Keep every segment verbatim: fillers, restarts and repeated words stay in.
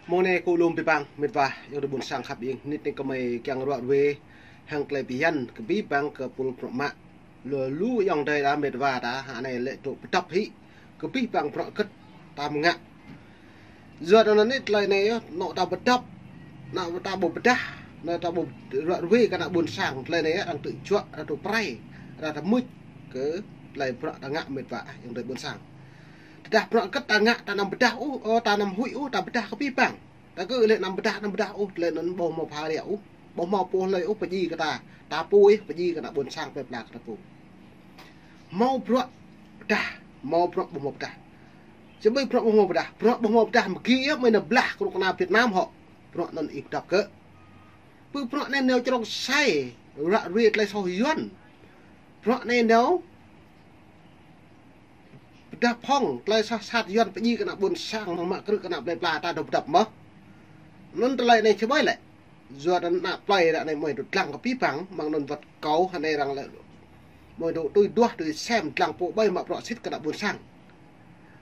Mơ̆ng anai kơ lŏm abih bang mĕt wa ayŏng adơi ƀôn sang khăp ing, nit anai kơmơi kiăng ruă ruê hăng tơlơi bơyan kơ abih bang kơ pul prŏ mă. Lu lu ayŏng adơi đa mĕt wa ta, hă anai lĕ tŏ pơdŏp hĭ kơ abih bang prŏ kơ̆t ta mơngă. Yua anŭn anai tơlơi anai yơh, anŏ ta pơdŏp, anŏ ta ƀu pơdah, anŏ ta ƀu ruă ruê kơ ană ƀôn sang, tơlơi anai yơh arăng tŭ juă, arăng tŭ prai, arăng tŭ mŭč kơ tơlơi prŏ ta ngă mĕt wa ayŏng adơi ƀôn sang. Tơdah prŏ kơ̆t ta ngă, ta anăm pơdah ôh, ơ, ta anăm huĭ ôh, ta pơdah kơ abih bang. Ta kơ lĕ anăm pơdah, anăm pơdah ôh, tơlơi anŭn ƀu hmâo pha ră ôh, ƀu hmâo pô hlơi ôh pơdjai kơ ta. Ta pô yơh pơdjai kơ ană ƀôn sang plơi pla kơ ta pô. Hmâo prŏ pơdah, hmâo prŏ ƀu hmâo pơdah. Čơmơi prŏ ƀu hmâo pơdah, prŏ ƀu hmâo pơdah mơgi yơh mơi nao blah kơnuk kơna Việt Nam hŏ. Prŏ anŭn ih pơdŏp kơ. Pơ prŏ anai nao črông sai, ruă ruê tơlơi soh Yuan. Prŏ anai nao pơdah phŏng tơlơi soh sat Yuan pơdjai kơ ană ƀôn sang, mă krư̆ kơ ană plơi pla ta dŏ pơdŏp mơ̆. Anŭn tơlơi anai čơmơi lĕ. Yua anŭn ană plơi ră anai mơi dŏ dlăng kơ abih bang, mơ̆ng anŭn wơ̆t kâo hă anai arăng lĕ. Mơi dŏ tui duah tui sem dlăng pô ƀơi mă prŏ sĭt kơ ană ƀôn sang.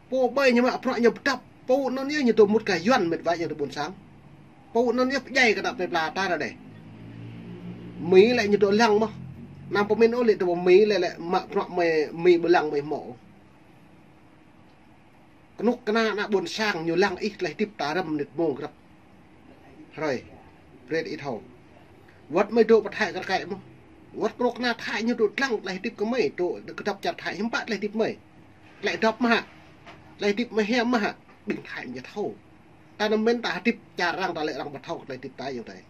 Pô ƀơi ñu mă prŏ ñu pơdŏp, pô anŭn yơh ñu dŏ mŭt kơ Yuan mĕt wa ayŏng adơi ƀôn sang. Pô anŭn yơh pơdjai kơ ană plơi pla ta ră anai. Mi lĕ ñu dŏ lăng mơ̆. Anăm pơmĭn ôh lĕ tơ Mi lĕ lĕ mă prŏ mơi Mi ƀu lăng mơi hmâo. Kơnuk kơna ană ƀôn sang ñu lăng ih tơlơi hơdip ta răm nit mông grăp. Hrơi. Brơi ih thâo. Wơ̆t mơi dŏ pơ Thái kar kaĭ mơ̆. Wơ̆t kơnuk kơna Thái ñu dŏ dlăng tơlơi hơdip kơ mơi, dŏ kơdŏp čar Thái hiư̆m pă tơlơi hơdip mơi. Tơlơi dŏp mơ̆ hă. Tơlơi hơdip mơi hiam mơ̆ hă. Ƀing Thái ñu thâo. Ta anăm mĭn ta hơdip čar arăng ta lĕ arăng ƀu thâo tơlơi hơdip ta ayŏng adơi.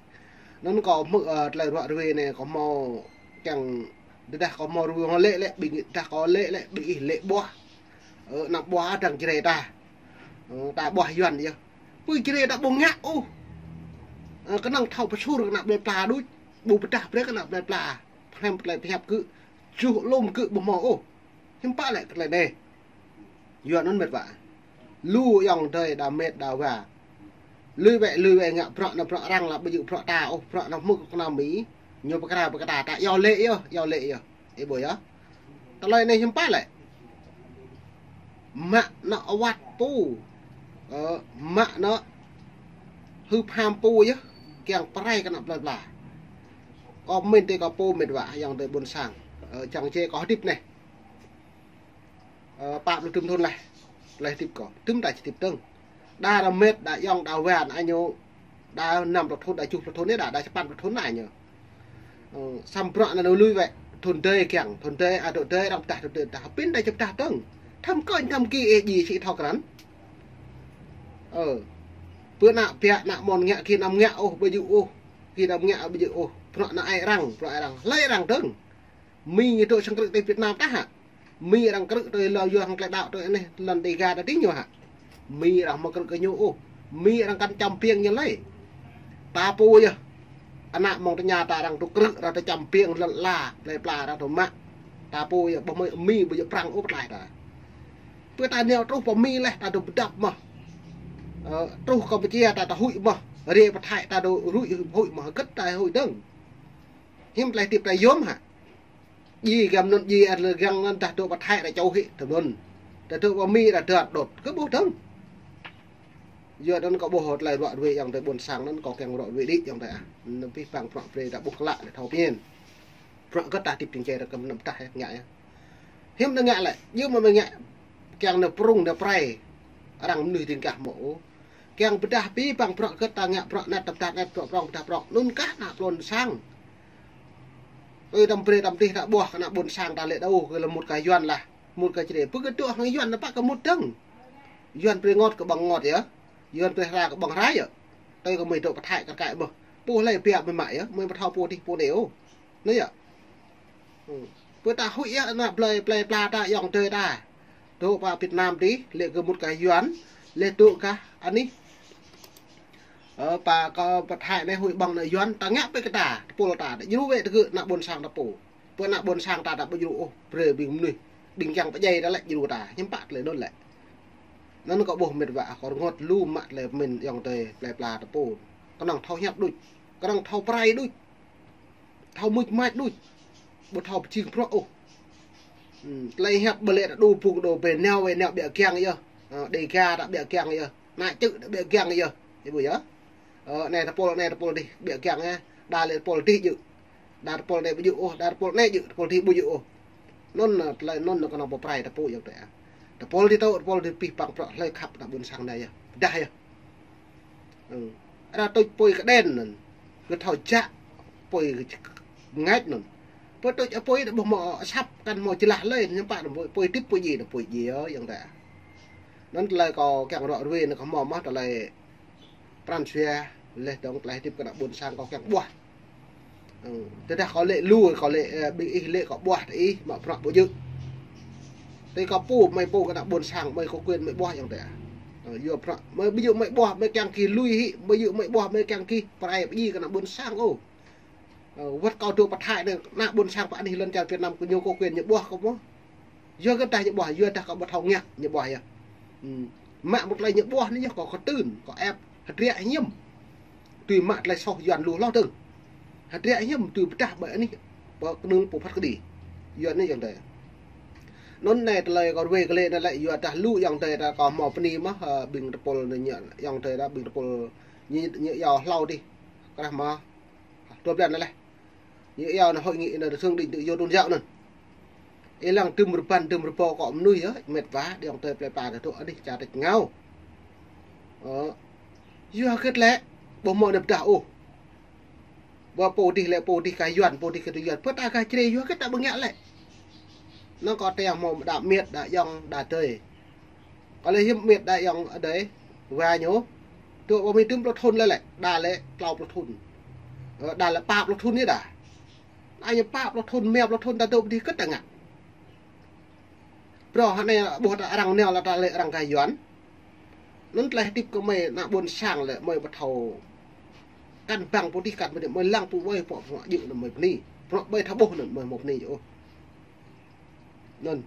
Anŭn kâo hmư̆, ơ, tơlơi ruă ruê anai kâo hmâo kiăng tơdah kâo hmâo ruă hmâo lĕ lĕ ƀing tơdah kâo lĕ lĕ ƀing ih lĕ ƀuah. Ơ, anăm ƀuah arăng Jrai ta. Ơ, ta ƀuah Yuan yơh. Pơ Jrai ta ƀu ngă ôh. Ơ, kơnơ̆ng thâo pơsur kơ ană plơi pla đôč. Ƀu pơdah brơi kơ ană plơi pla. Pơhrăm tơlơi pơhiăp kơ. Čuh lŏm kơ ƀu hmâo ôh. Hiư̆m pă lĕ kơ tơlơi anai. Yua anŭn mĕt wa. Lu ayŏng adơi đa mĕt đa wa. Lui wĕ, lui wĕ ngă prŏ anŭn prŏ arăng lă ƀu djơ̆ prŏ ta ôh, prŏ anŭn hmư̆ kơ kơna Mi. Ñu pơkra pơkra ta yua lĕ yơh, yua lĕ yơh. Ih ƀuh yơh. Tơlơi anai hiư̆m pă lĕ. Mă anŭn awăt pô. Ơ, mă anŭn hưp ham pô yơh. Kiăng pơrai kơ ană plơi pla. Kâo mĭn tơ kâo pô mĕt wa, ayŏng adơi ƀôn sang. Ơ, čang čê kâo hơdip anai. Ơ, pă pluh tơm thŭn laih. Laih hơdip kâo. Tơm ta či hơdip dơ̆ng. Đa ră mĕt, đa ayŏng, đa wa, đa ñu. Đa năm pluh thŭn, đa tơjuh pluh thŭn anai đa, đa sapăn pluh thŭn anai ñu. Ơ, samơ̆ prŏ anŭn lui wĕ. Thŭn dơi kiăng, thŭn dơi, a, dŏ dơi, arăng pơdah, thŭn dơi, pơdah. Pĭn đa či pơdah dơ̆ng. Thăm kơnh, thăm ki, ê, ji, či thâo krăn. Ơ. Pơ ană piă, ană mơ̆n ngă, ki anăm ngă ôh, ƀu djơ̆ ôh. Ki anăm ngă, ƀu djơ̆ ôh. Prŏ anŭn ai arăng, prŏ ai arăng. Hlơi arăng dơ̆ng. Mi ñu dŏ sang krư̆ tơ Việt Nam tah hă. Mi arăng krư̆ tơ lŏn yua hăng tơlơi đaŏ tơ anai lŏn Dega ta tih ñu hă. Mi arăng hmâo krư̆ kơ ñu ôh. Mi arăng kăn čăm piêng ñu lơi. Ta pô yơh. Ană mơ̆ng tơña ta arăng dŏ krư̆ arăng dŏ čăm piêng lŏn ala plơi pla arăng dŏ mă. Ta pô yơh ƀu hmâo Mi ƀu djơ̆ Prăng ôh pơklaih ta. Pơ ta nao truh pơ Mi laih ta dŏ pơdŏp mơ̆. Ơ, truh Kampuchia ta ta huĭ mơ̆. Rai pơ Thái ta dŏ ruĭ huĭ mơ̆. Hơget ta huĭ dơ̆ng. Hiư̆m tơlơi hơdip ta yôm hă. Ji gam anŭn ji ar lơ găng anŭn tah dŏ pơ Thái ră čô hĭ tơm anŭn. Tah dŏ pơ Mi ră dơ̆t đôč kơ ƀuh dơ̆ng. Yua anŭn kâo ƀuh tơlơi ruă ruê ayŏng adơi ƀôn sang anŭn kâo kiăng ruă ruê đĭ ayŏng adơi ah. Anŭn abih bang prŏ brơi ta ƀuh klă lĕ thâo pơmĭn. Prŏ kơ ta hơdip tring čê ră kơ anăm tah yơh ngă yơh. Hiư̆m anŭn ngă lĕ, yua mơ̆ mơi ngă kiăng nao prŭng nao prai. Arăng mơnuih tring kah mơ̆ ôh. Kiăng pơdah abih bang prŏ kơ ta ngă prŏ anăt ta pơdah anăt prŏ prŏng pơdah prŏng. Anŭn kah ană ƀôn sang. Tui tăm brơi tăm tih ta ƀuah kơ ană ƀôn sang ta lĕ đaŏ kơ lĕ mŭt kơ Yuan lah. Mŭt kơ Jrai. Pơ kơ dŏ hăng Yuan anŭn pă kơ mŭt dơ̆ng. Yuan brơi rơngot kơ ƀơ̆ng rơngot yơh. Yuan brơi hra kơ ƀơ̆ng hra yơh. Tui kơ mơi dŏ pơ Thái kar kaĭ ƀơh. Pô hlơi pia mơi mă yơh. Mơi ƀu thâo pô tih pô anai ôh. Anai yơh. Ơ. Pơ ta huĭ yơh ană plơi, plơi pla ta ayŏng adơi ta. Dŏ pơ Việt Nam tih, lĕ kơ mŭt kơ Yuan, lĕ dŏ kơ anih. Ơ, pă kơ pơ Thái anai huĭ ƀơ̆ng ană Yuan, ta ngă pơ kơ ta, tơpul ta, ta djru wĕ tơ kơ ană ƀôn sang ta pô. Pơ ană ƀôn sang ta, ta ƀu djru ôh, brơi ƀing mơnuih, ƀing kiăng pơdjai ta lĕ djru ta, hiư̆m pă tơlơi anŭn lĕ. Anŭn kâo ƀuh mĕt wa, kâo rơngot lu mă tơlơi pơmĭn ayŏng adơi, plơi pla ta pô. Kơnơ̆ng thâo hiăp đôč, kơnơ̆ng thâo prai đôč. Thâo mŭč mač đôč. Ƀu thâo pơjing prŏ ôh. Hm, tơlơi hiăp ƀu lĕ ta đu pung đu bê nao wĕ nao ƀiă kiăng yơh. Ơ, Dega ta ƀiă kiăng yơh. Ană čư̆ ta ƀiă kiăng yơh. Ih ƀuh yơh. Ơ, anai tơpul, anai tơpul dih, ƀiă kiăng yơh. Đa lĕ tơpul dih djơ̆. Đa tơpul anai ƀu djơ̆ ôh, đa tơpul anai djơ̆, tơpul dih ƀu djơ̆ ôh. Anŭn, ơ, tơlơi anŭn kơnơ̆ng pơprai tơpul yơh tơ. Tơpul dih tơ, tơpul dih pih păng prăk hlơi khăp ană ƀôn sang anai yơh. Pơdah yơh. Ơ. Arăng tuč apui kơđen anŭn. Kơ thâo jak apui ngač anŭn. Pơ tuč apui ƀu hmâo asăp kăn hmâo jơlah lơi, hiư̆m pă anŭn apui tĭp apui djai, apui djai yơh yơh tơ. Anŭn tơlơi kâo kiăng ră ruai anŭn kâo hmâo mơ̆ tơlơi pran jua, laih dơ̆ng tơlơi hơdip kơ ană ƀôn sang kâo kiăng ƀuah. Ơ, tơdah kâo lĕ lu, kâo lĕ, ơ, ƀing ih lĕ kâo ƀuah tơ ih, mă prăk ƀu djơ̆. Tơ kâo pô, mơi pô kơ ană ƀôn sang, mơi kâo quyền mơi ƀuah yơh tơ. Ơ, yua prăk, mơi ƀu djơ̆ mơi ƀuah, mơi kiăng kih lui hĭ, ƀu djơ̆ mơi ƀuah, mơi kiăng kih pơrai pơdjai kơ ană ƀôn sang ôh. Ơ, wơ̆t kâo dŏ pơ Thái anai, ană ƀôn sang pơ anih lŏn čar Việt Nam kơ ñu kâo quyền ñu ƀuah kâo mơ̆. Yua kơ tah ñu ƀuah, yua tah kâo ƀu thâo ngă ñu ƀuah yơh. Hm. Mă mơ̆ng tơlơi ñu ƀuah anai yơh kâo kơtưn, kâo ĕp, hơdră hiam. Tui mă tơlơi soh Yuan lu hloh dơ̆ng. Hơdră hiam tui pơdah ƀơi anih, pơ kơnung pô phat kơđi. Yuan anai yơh tơ. Anŭn anai tơlơi kâo ruai kơ lĕ anai lĕ yua tah lu yơh tơ, tah kâo hmâo bơni mơ̆, ơ, ƀing tơpul anai ñu, yơh tơ, tah ƀing tơpul ñu, ñu yua hlâo dih. Krah mơ̆. Dua blan anai laih. Ñu yua anŭn hội nghị anŭn thượng đỉnh tự do tôn giáo anŭn. Ih lăng tơm rơbăn tơm rơbâo akŏ mơnuih yơh, met wa, ayŏng adơi plơi pla tơ dŏ anih čar tač rơngiao. Ơ. Yua hơget lĕ, ƀu hmâo anai pơdah ôh. Ƀu pô dih lĕ pô dih kơ Yuan, pô dih kơ tui Yuan. Pơ ta gah Jrai yua hơget ta ƀu ngă lĕ. Anŭn kâo tơña hmâo đa met, đa ayŏng, đa adơi. Kâo lĕ hiư̆m met đa ayŏng adơi, wa ñu. Tơ ƀu hmâo tơm pluh thŭn lĕ lĕ, đa lĕ klâo pluh thŭn. Ơ, đa lĕ pă pluh thŭn anai đa. Anai ñu pă pluh thŭn, rơma pluh thŭn ta dŏ pơ dih hơget ta ngă. Phrâo hơnai ƀuh ta arăng nao lĕ ta lĕ arăng gah Yuan. Anŭn tơlơi hơdip kơ mơi ană ƀôn sang lĕ mơi ƀu thâo kăn ƀăng pô dih kăn pô dih, mơi lăng pô ƀơi pŏk pơnguă djơ̆ anŭn mơi bơni. Pơnguă ƀơi thâo ƀuh anŭn mơi hmâo bơni djơ̆ ôh. Anŭn.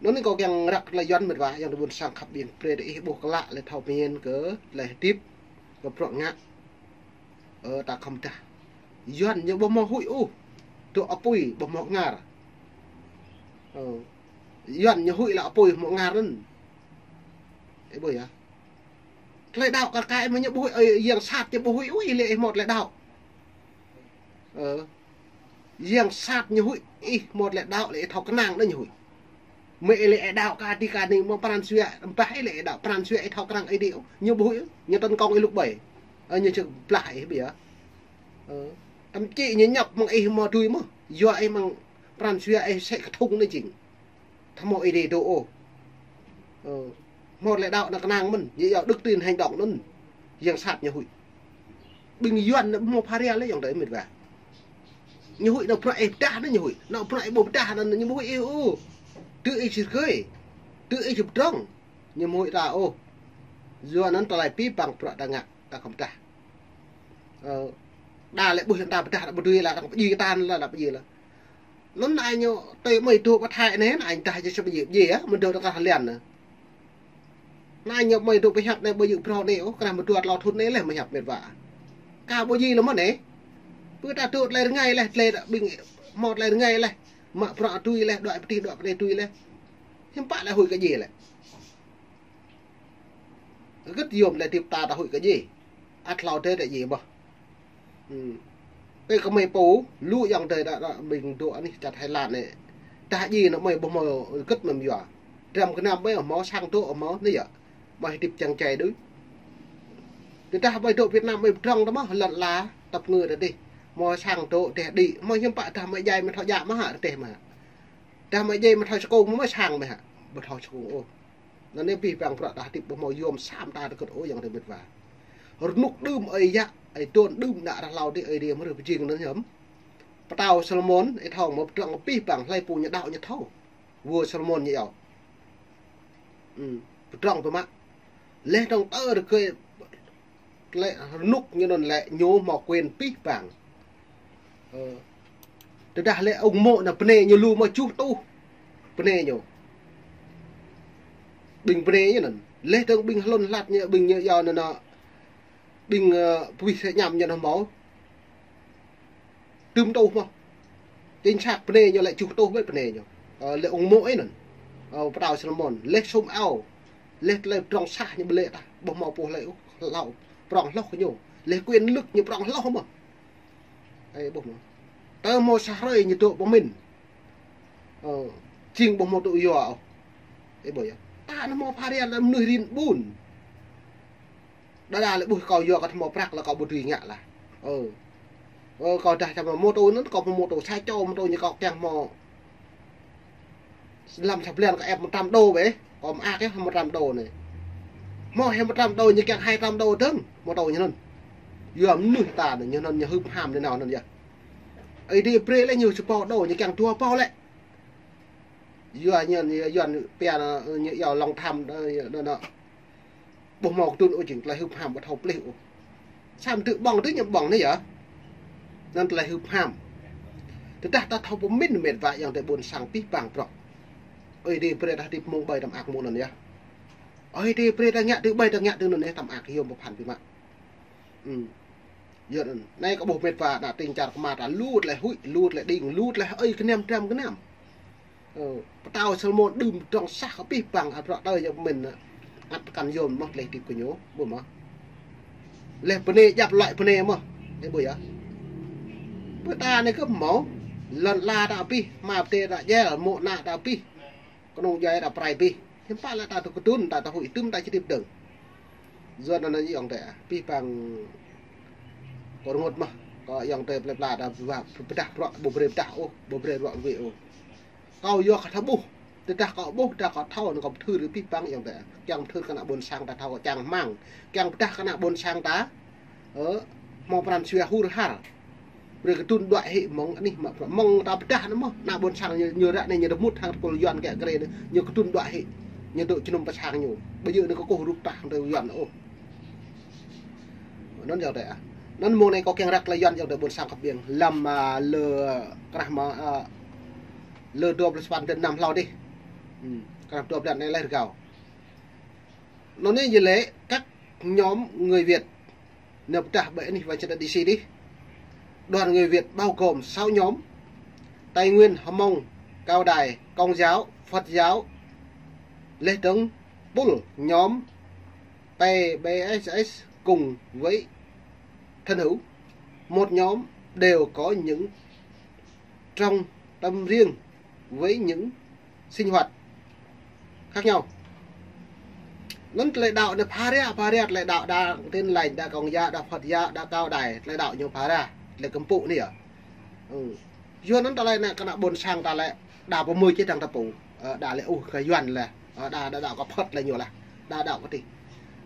Anŭn anai kâo kiăng răk tơlơi Yuan met wa, ayŏng adơi ƀôn sang khăp ƀing brơi tơ ih ƀuh klă lĕ thâo pơmĭn kơ tơlơi hơdip, kơ prŏk ngă. Ơ, ta khŏm dah. Yuan ñu ƀu hmâo huĭ ôh. Dŏ apui ƀu hmâo kơngar. Ơ. Yuan ñu huĭ lă apui hmâo kơngar anŭn. Ih ƀuh yơh. Tơlơi đaŏ kar kaĭ mơ̆ ñu ƀu huĭ, ơ, yang sat ñu ƀu huĭ, ui, lĕ ih hmâo tơlơi đaŏ. Ơ. Yang sat ñu huĭ, ih hmâo tơlơi đaŏ lĕ ih thâo kơnang anŭn ñu huĭ. Mơi ih lĕ ih đaŏ kơ adih kơ anih mơ̆ pran jua, ƀah ih lĕ ih đaŏ pran jua ih thâo kơnang ih dih, ñu ƀu huĭ, ñu tơncông ih lŭk ƀơi. Ơ, ñu čơk blah ih ƀiă. Ơ. Tơm či ñu ñăp mơ̆ng ih hmâo tui mơ̆. Yua ih mơ̆ng pran jua ih sĕ kơthŭng anai jing. Thâo hmâo ih dih dŏ ôh. Ơ. Hmâo tơlơi đaŏ anŭn kơnang mơ̆n, ñu yua đức tin hành động anŭn. Yang sat ñu huĭ. Ƀing Yuan anŭn ƀu hmâo phara lĕ ayŏng adơi met wa. Ñu huĭ anŭn prăk ih pơdah anŭn ñu huĭ. Anŭn prăk ih ƀu pơdah anŭn ñu ƀu huĭ ih ôh. Tơ ih či rơgơi. Tơ ih či pơdrŏng. Ñu ƀu huĭ ta ôh. Yua anŭn tơlơi pih păng prăk ta ngă, ta khŏm dah. Ơ, đa lĕ ƀuh ta pơdah, ta ƀu dưi lă, ta pơdjai ta lă, ta pơdjai lă. Anŭn anai ñu tui mơi dŏ pơ Thái anai, anai dah jĕ sơ̆ pơdjai, pơdjai yơh, mơ̆ dŏ ta kah lian anai. Anai ñu mơi dŏ pơhiăp anai ƀu djơ̆ phrâo anai ôh, krah mơ̆ dua klâo thŭn anai laih mơi hiăp met wa. Kah ƀu djơ̆ lă mơ̆n anai. Pơ ta dŏ tơlơi rơngai laih, tơlơi ƀing hmâo tơlơi rơngai laih. Mă prăk tui laih, đuaĭ pơ dih, đuaĭ pơ anai tui laih. Hiư̆m pă lĕ huĭ kơ djai lĕ. Hơget yôm lĕ hơdip ta ta huĭ kơ djai. Ăt hlâo adơi ta djai mơ̆. Hm. Ơ kơ mơi pô, lu ayŏng adơi ta, ta ƀing dŏ anih čar Thái Lan anai. Tah djai anŭn mơi ƀu hmâo hơget mơ̆ yua. Dram gơnam mơi hmâo sang dŏ hmâo anai yơh. Mơi hơdip čang čai đôč. Tơdah mơi dŏ Việt Nam mơi pơdrŏng ta mơ̆, lŏn ala, tơpă ngă ta dih. Hmâo sang dŏ, rơdêh đĭ, mơi hiư̆m pă tơdah mơi djai mơi thâo djă mơ̆ hă, rơdêh mơ̆ hă. Tơdah mơi djai mơi thâo čơkông mơ̆, mơi sang mơ̆ hă. Ƀu thâo čơkông ôh. Anŭn anai pih păng prăk ta hơdip ƀu hmâo yôm sa mơta tơgŭt ôh ayŏng adơi met wa. Rơnŭk đưm ơi yă, ơi dôn đưm đă rah hlâo dih ơi dih mơ̆ rơ̆ pơjing anŭn hiam. Pơtao Solomon, ih thâo mơ̆ pơdrŏng pih păng hlơi pô ñu đaŏ ñu thâo. Vua Solomon ñu yua. Hm, pơdrŏng pơmă. Laih dơ̆ng tơ rơgơi lĕ rơnŭk ñu anŭn lĕ ñu hmâo quyền pih păng. Ơ. Tơdah lĕ ung mô̆ anŭn bơnai ñu lu mơ̆ juh tuh. Bơnai ñu. Ƀing bơnai ñu anŭn. Laih dơ̆ng ƀing hlŭn hlăt ñu, ƀing ñu yua anŭn, ƀing, ơ, pơwih sĕ ñăm ñu anŭn hmâo. Tơm tuh mơ̆. Chính xác bơnai ñu lĕ juh tuh ƀơi bơnai ñu. Ơ, lĕ ung mô̆ ih anŭn. Ơ, pơtao Solomon. Laih sum ao. Laih tơlơi pơdrŏng sah ñu ƀu lĕ tah. Ƀu hmâo pô hlơi ôh. Hlâo. Prŏng hloh kơ ñu. Lĕ quyền lực ñu prŏng hloh mơ̆. Ơi, ƀuh mơ̆. Tơ hmâo sa hrơi ñu dŏ pơmĭn. Ơ, jing ƀuh hmâo tŭ yua ôh. Ơi, ƀuh yơh. Ta anŭn hmâo phara lĕ mơnuih rin ƀun. Đa đa lĕ ƀuh kâo yua kâo hmâo prăk lĕ kâo ƀu dưi ngă lah. Ơ. Ơ, kâo dah čăm mô tô anŭn, kâo hmâo mô tô sa čô, mô tô ñu kâo kiăng hmâo lăm sa blan kâo ĕp một trăm đô bĕ. Kâo mơak yơh một trăm đô anai. Hmâo hĕ một trăm đô ñu kiăng hai trăm đô dơ̆ng, mô tô ñu anŭn. Yua mơnuih ta anai, ñu anŭn ñu hưp ham anai nao anŭn yơh. Ơi Adai brơi lĕ ñu sa rơbâo đô, ñu kiăng dua rơbâo lĕ. Yua ñu, ñu, yua ñu pia anŭn, ñu iâu lòng tham, anŭn, anŭn, anŭn. Ƀuh hmâo kơdŭn ôh jing tơlơi hưp ham ƀu thâo plih ôh. Samơ̆ tơ ƀơ̆ng tơ ñu ƀơ̆ng anai yơh. Anŭn tơlơi hưp ham. Tơdah ta thâo pơmĭn mĕt wa ayŏng adơi ƀôn sang abih bang prŏng. Ơi Adai brơi ta hơdip mông ƀơi tăm ak mông anŭn yơh. Ơi Adai brơi ta ngă tơ ƀơi ta ngă tơ anŭn yơh tăm ak yôm pơphan biă mă. Ư. Yơh anŭn. Anai kâo ƀuh mĕt wa ană tring čar kơmar ta lu tơlơi huĭ, lu tơlơi đing, lu tơlơi ơi kơnăm tram kơnăm. Ơ, pơtao Salmôn đưm drŏng sah abih bang ăt rŏ tơi yơh pơmĭn, ăt kăn yôm mơ̆ tơlơi hơdip kơ ñu, ƀuh mơ̆. Lĕ bơnai djăp lăi bơnai mơ̆, ơi ƀuh yơh. Pơtao anai kơ hmâo, lŏn ala ta abih, hmua pơtê ta djel, mô̆ ană ta abih, kơnung djuai ta pơrai abih. Hiư̆m pă lĕ ta tŭ kơdŭn, ta tŭ huĭ tŭm, ta či hơdip dơ̆ng. Yua anŭn ayŏng adơi, abih bang kâo rơngot mơ̆, kâo ayŏng adơi plơi pla ta wa pơdah bruă, ƀu brơi pơdah ôh, ƀu brơi bruă wĕ ôh. Kâo yua kơ ta ƀuh, tơdah kâo ƀuh, tơdah kâo thâo, anŭn kâo pơthưr abih bang ayŏng adơi. Kiăng pơthưr kơ ană ƀôn sang ta thâo kiăng rơmang, kiăng pơdah kơ ană ƀôn sang ta, ơ, hmâo pran jua hur har. Brơi kơdŭn đuaĭ hĭ mơ̆ng anih mă bruă mơ̆ng ta pơdah anŭn mơ̆. Ană ƀôn sang ñu, ñu ră anai ñu rơmut hăng tơpul Yuan kĕ krê anai, ñu kơdŭn đuaĭ hĭ. Ñu dŏ jơnum pơsang ñu. Ƀu djơ̆ anŭn kơkuh rup tah tơ Yuan ôh. Anŭn ayŏng adơi ah. Anŭn mông anai kâo kiăng răk tơlơi Yuan ayŏng adơi ƀôn sang khăp ƀiêng. Lăm, a, lơ krah mă, a, lơ dua pluh sapăn tơnăm hlâo dih. Ư, krah dua blan anai laih rơgao. Anŭn anai yơh lĕ các nhóm người Việt nộp pơdah ƀơi anih Washington D C dih. Đoàn người Việt bao gồm sáu nhóm: Tây Nguyên, Hmông, Cao Đài, Công giáo, Phật giáo, laih dơ̆ng pul nhóm P B S S cùng với thân hữu. Một nhóm đều có những trong tâm riêng với những sinh hoạt khác nhau. Anŭn tơlơi đaŏ anai phara, phara tơlơi đaŏ đa Tin Lành, đa Công giáo, đa Phật giáo, đa Cao Đài, tơlơi đaŏ ñu phara, tơlơi kơmpŭ anai yơh. Ư. Yua anŭn tơlơi anai kơ ană ƀôn sang ta lĕ đa pơmơi čih dăng ta pô. Ơ, đa lĕ ôh kơ Yuan lĕ. Ơ, đa, đa đaŏ kơ Phật lĕ ñu lah. Đa đaŏ kơ tih.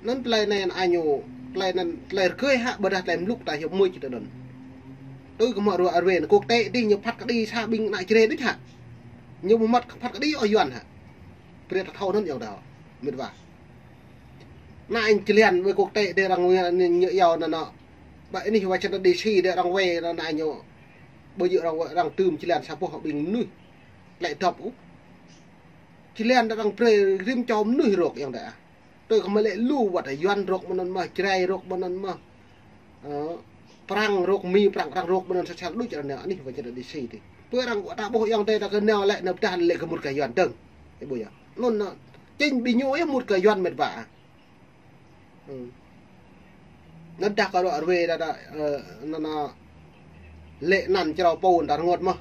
Anŭn tơlơi anai ană ñu, tơlơi anŭn, tơlơi rơgơi hă, ƀôdah tơlơi mlŭk ta hiăp mơi čih tơ anŭn. Tui kơ mă ruă arwe anŭn quốc tế dih ñu phat kơđi sa ƀing ană Jrai đôč hă. Ñu ƀu mă phat kơđi ôh Yuan hă. Brơi ta thâo anŭn ayŏng adơi. Mĕt wa. Anai jơlan wai quốc tế dih arăng wai ñu iâu anŭn anŭn. Ƀơi anih Washington D C dih arăng wai anŭn ană ñu. Ƀu djơ̆ arăng wai arăng tŭm jơlan sa boh ƀing mơnuih. Tơlơi dŏp ôh. Jơlan arăng brơi rĭm čô mơnuih rŏk ayŏng adơi ah. Tui kơ mă lĕ lu wơ̆t Yuan rŏk mơ̆n anŭn mơ̆, Jrai rŏk mơ̆n anŭn mơ̆. Ơ, Prăng rŏk, Mi Prăng, Prăng rŏk mơ̆n anŭn sa čar đôč arăng nao anih Washington D C dih. Pơ arăng ta ƀuh ayŏng adơi ta kơ nao lĕ nao pơdah lĕ kơ mŭt kơ Yuan dơ̆ng. Ơi ƀuh yơh. Anŭn anŭn. Chính ƀing ñu yơh mŭt kơ Yuan mĕt wa. Ư. Anŭn dah kơ ruă arwe đa đa, ơ, anŭn anŭn. Lĕ anăn črâo pô ta rơngot mơ̆.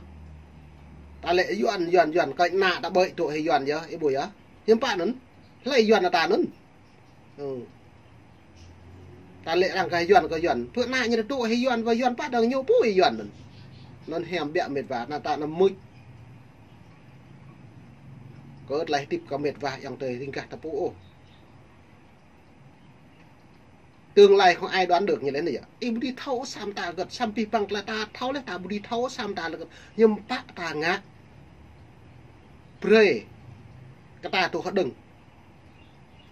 Ta lĕ Yuan, Yuan, Yuan, kơ ană ta ƀơi tŭ hĭ Yuan yơh, ơi ƀuh yơh. Hiư̆m pă anŭn. Hlơi Yuan ană ta anŭn. Ư. Ta lĕ arăng kơ Yuan kơ Yuan. Pơ ană ñu tŭ hĭ Yuan, wă Yuan pă dơ̆ng ñu pô hĭ Yuan anŭn. Anŭn hiam biă mĕt wa, ană ta anăm mŭč. Kơ tơlơi hơdip kơ mĕt wa ayŏng adơi ring gah ta pô ôh. Tương lai không ai đoán được ñu lĕ anai yơh. Ih ƀu dưi thâo samơ̆ ta hơget, samơ̆ abih bang tơlơi ta thâo lĕ ta ƀu dưi thâo samơ̆ ta lĕ hơget. Hiư̆m pă ta ngă. Brơi. Kơ ta tŭ hơđơ̆ng.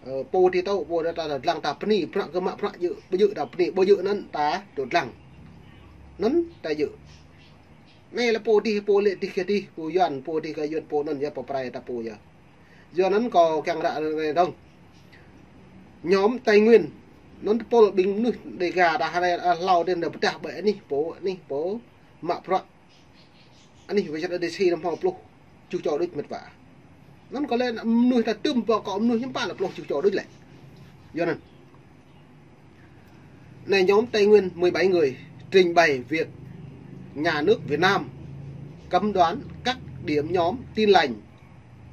Ơ, pô dih tŭ, pô dih ta lăng ta bơni, bruă kơ mă bruă djơ̆, ƀu djơ̆ ta bơni, ƀu djơ̆ anŭn ta tŭ lăng. Anŭn ta djơ̆. Anai lĕ pô dih, pô lĕ dih kơ dih, pô Yuan, pô dih kơ Yuan, pô anŭn yơh, pô pơrai ta pô yơh. Yua anŭn kâo kiăng răk anai dơ̆ng. Nhóm Tây Nguyên, anŭn tơpul ƀing mơnuih Đêga ta hrơi, ơ, hlâo dih nao pơdah ƀơi anih pô, anih pô mă bruă. Anih Washington D C anŭn hmâo pluh tơjuh čô đôč mĕt wa. Anŭn kơ lĕ mơnuih ta tŭm pơ akŏ mơnuih hiư̆m pă lĕ pluh tơjuh čô đôč lĕ. Yua anŭn. Này, nhóm Tây Nguyên mười bảy người trình bày việc nhà nước Việt Nam cấm đoán các điểm nhóm Tin Lành,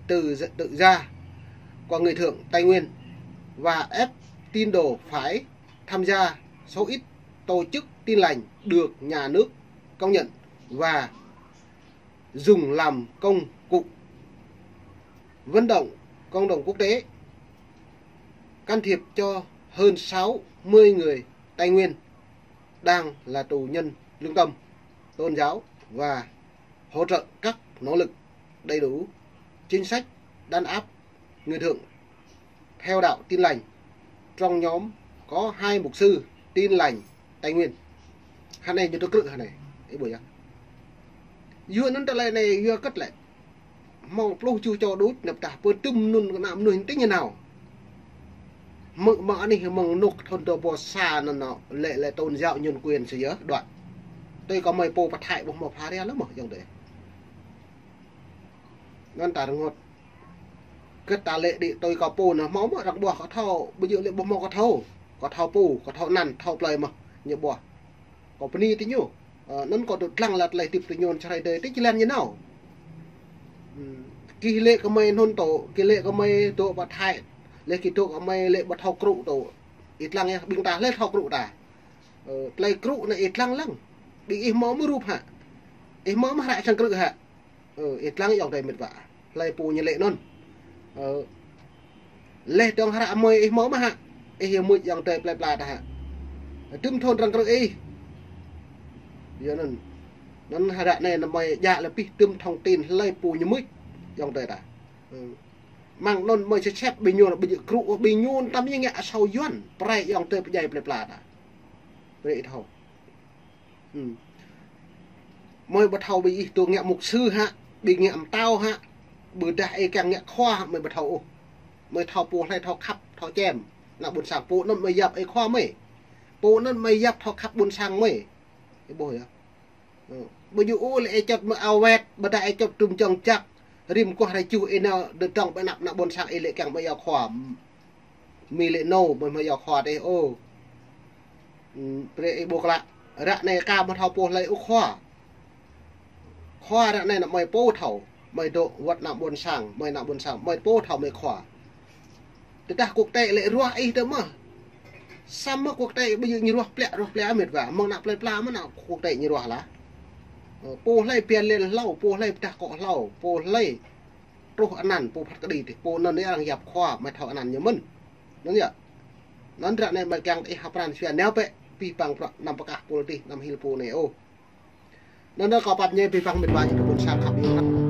Tự, Tự Do của Người Thượng Tây Nguyên và ép tín đồ phải tham gia số ít tổ chức Tin Lành được nhà nước công nhận và dùng làm công cụ vận động cộng đồng quốc tế can thiệp cho hơn sáu mươi người Tây Nguyên đang là tù nhân lương tâm tôn giáo và hỗ trợ các nỗ lực đầy đủ chính sách đàn áp Người Thượng theo đạo Tin Lành. Trong nhóm có hai mục sư Tin Lành Tây Nguyên. Hơnai ñu tơ krư̆ hơnai. Ih ƀuh yơh. Yua anŭn tơlơi anai yua kơ̆t lĕ. Mơ̆ng pluh tơjuh čô đôč năp tah pơtŭm anŭn kơ ană mơnuih tĭng ñu nao. Mơ̆ng, mơ̆ng anih mơ̆ng anŭk thŭn dua ƀôh sa anŭn nao lĕ, lĕ tôn giáo nhân quyền sơ yơh đuaĭ. Tui kơ mơi pô pơthai ƀuh mơ̆ pha ria lơ̆m mơ̆ yŏng dêh. Anŭn ta rơngot. Kơ ta lĕ đĭ tui kơ pô anŭn hmâo mơ̆ arăng ƀuh kơ thâo, ƀu djơ̆ lĕ ƀu hmâo kơ thâo. Kơ thâo pô, kơ thâo anăn, thâo plơi mơ̆ ñu ƀuh. Kơ bơni tui ñu. Ơ, anŭn kơ dŏ lăng lăt lĕ tip tui ñu čơrai dơi, tĭ čơlan ñu nao. Hmm. Kih lĕ kơ mơi anŭn tŏ, kih lĕ kơ mơi tŏ pơthai. Lĕ kih tŏ kơ mơi lĕ ƀu thâo krŭ tŏ. Ih lăng yơh, ƀing ta lĕ thâo krŭ ta. Ơ, tơlơi krŭ anai ih lăng lăng. Ƀing ih hmâo mơ̆ rup hă. Ih hmâo mơ̆ hră sang krư̆ hă. Ơ, ih lăng yŏng dêh met wa. Hlơi pô ñu lĕ anŭn. Ơ, lĕ tŏng hră mơi ih hmâo mơ̆ hă. Ih yơh mưč yŏng dêh plơi pla ta hă. Tŭm thŭn arăng krư̆ ih. Yua anŭn. Anŭn hră anai anăm mơi djă lĕ pih tŭm thông tin hlơi pô ñu mưč yŏng dêh ta. Ơ. Mơ̆ng anŭn mơi sĕp sĕp ƀing ñu, ƀing ñu krŭ, ƀing ñu tăm ñu ngă asâo Yuan. Pơrai yŏng dêh pơdjai plơi pla ta. Brơi ih thâo. Hmm. Mơi ƀu thâo ƀing ih tŭ ngă mục sư hă, ƀing ngă mtao hă, ƀôdah ih kiăng ngă khua hă, mơi ƀu thâo ôh. Mơi thâo pô hlơi thâo khăp, thâo čem. Ană ƀôn sang pô anŭn mơi yap ih khua mơi. Pô anŭn mơi yap thâo khăp ƀôn sang mơi. Ih ƀuh yơh. Ơ, ƀu djơ̆ ôh lĕ ih čŏt mơ̆ ao wet, ƀôdah ih čŏt tŭm čŏng čăk, rĭm kuah rơjuh ih nao dơ̆ng tŏng ƀơi anăp ană ƀôn sang ih lĕ kiăng mơi yua khua. Mi lĕ nô, mơi mơi yua khua dêh ôh. Hmm, brơi ih ƀuh klă. Ră anai ka mơi thâo pô hlơi ôh khua. Khua ră anai anăm mơi pô thâo, mơi dŏ wơ̆t ană ƀôn sang, mơi ană ƀôn sang, mơi pô thâo mơi khua. Tơdah quốc tế lĕ ruah ih tơ mơ̆. Samơ̆ quốc tế ƀu djơ̆ ñu ruah plĕ, ruah plĕ met wa. Mơ̆ng ană plơi pla mơ̆ ană quốc tế ñu ruah lah. Ơ, pô hlơi pia lĕ hlâo, pô hlơi pơdah kŏ hlâo, pô hlơi truh anăn, pô phat kơđi tih. Pô anŭn yơh arăng yap khua, mơi thâo anăn ñu mơ̆n. Anŭn yơh. Anŭn ră anai mơi kiăng ih hăp pran jua nao pĕ, pih păng prăk anăm pơkah pôl tih, anăm hil pô anai ôh. Anŭn anai kâo pap ñe pih păng met wa ih ƀôn sang khăp yơh.